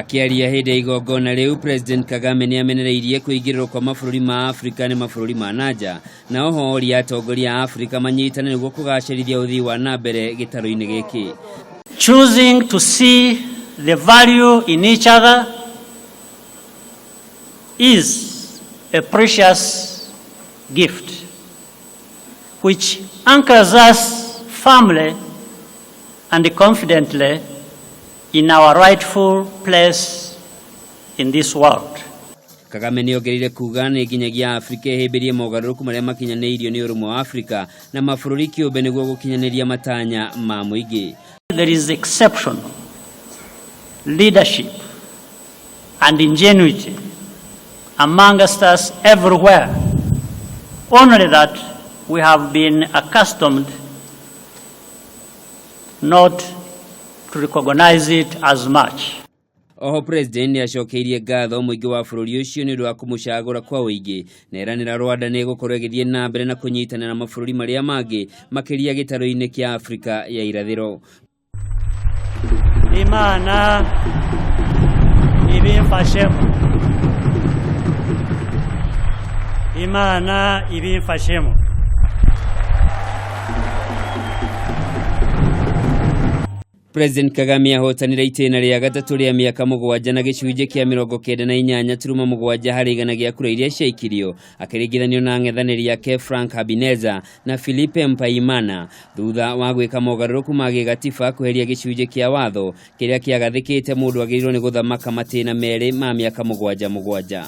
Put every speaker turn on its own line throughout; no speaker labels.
Akĩaria hĩndĩ ya igongona rĩu, President Kagame nĩ amenereirie kũingĩrĩrwo kwa mabũrũri ma Afrika nĩ mabũrũri ma nanja, na oho oria atongoria a Afrika manyitane nĩguo kũgacĩrithia ũthii wa na mbere gĩtarũ-inĩ gĩkĩ.
Choosing to see the value in each other is a precious gift which anchors us firmly and confidently in our rightful place in this world.
Kagame nĩ ongereire kuga nĩ nginyagia Afrika ĩhĩmbĩrie mogarũrũku marĩa makinyanĩirio nĩ ũrũmwe wa Afrika na mabũrũri kĩũmbe nĩguo gũkinyanĩria matanya ma mũingĩ.
There is exceptional leadership and ingenuity amongst us everywhere, only that we have been accustomed not to recognize it as much.
Oho President nĩ acokeirie ngatho mũingĩ wa bũrũri ũcio nĩ ũndũ wa kũmũcagũra kwa ũingĩ na eranĩra Rwanda nĩ ĩgũkorwo ĩgĩthiĩ na mbere na kũnyitanĩra na mabũrũri marĩa mangĩ makĩria gĩtarũ-inĩ kĩa Afrika ya irathĩro.
Imana ibimfashemo. Imana ibimfashemo.
President Kagame ahotanire itĩna rĩa gatatũ rĩa mĩaka mũgwanja na gĩcunjĩ kĩa 98.7 harĩ igana gĩa kura iria ciaikirio, akĩringithanio na ang'ethanĩri ake Frank Habineza na Philippe Mpayimana thutha wa gwĩka mogarũrũku ma gĩgatiba kweheria gĩcunjĩ kĩa watho kĩrĩa kĩagathĩkĩte mũndũ agĩrĩirwo nĩ gũthamaka matĩna merĩ ma mĩaka mũgwanja mũgwanja.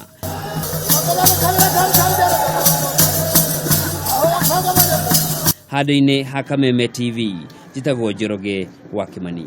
Handũ-inĩ ha Kameme TV, njĩtagwo Njoroge wa Kĩmani.